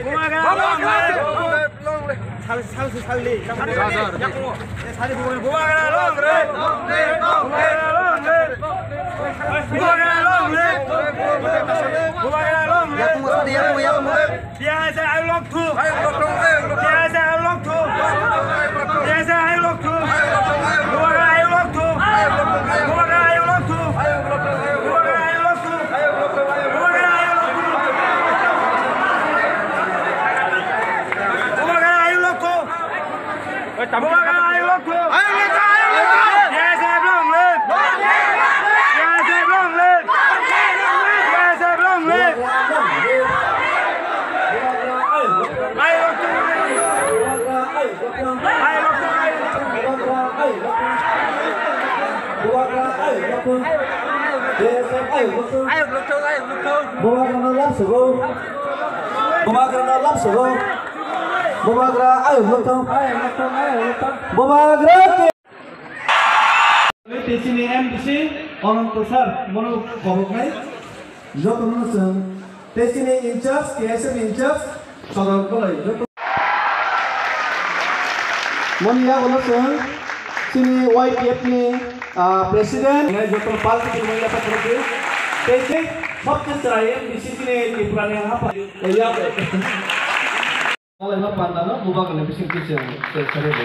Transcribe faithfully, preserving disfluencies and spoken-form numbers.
Bubagra long live! Sal, sal, sal, sal, sal. Bubagra long live! Bubagra long live! Bubagra long live! Bubagra long live! T S F ayuk lok thu. T S F ayuk lok thu. T S F ayuk lok thu. Bubagra ayuk lok thu. Bubagra ayuk lok thu. Bubagra ayuk lok thu. Bubagra ayuk lok thu. Bubagra ayuk lok thu. Bubagra ayuk lok thu. T S F long live! T S F long live! T S F long live! Ayuk lok thu. Ayuk lok thu. Ayuk lok thu. Ayuk lok thu. Bubagrano lam sugo. Bubagrano lam sugo. Bubagra ayuk lok thu. Bubagra ke. Tei chini M D C Ananto sir, mono khoboknai. Jotono chwng tei chini in charge, K S F in charge, Sodon Koloi. Joto moni yagono chwng chini Y T F ni, ah, president. Joto party ni manya pathordi. Tei chini sobse chwrai M D C chini Tripura ni hapa. Walaima pandano bubagrani bising kisa se sare bo.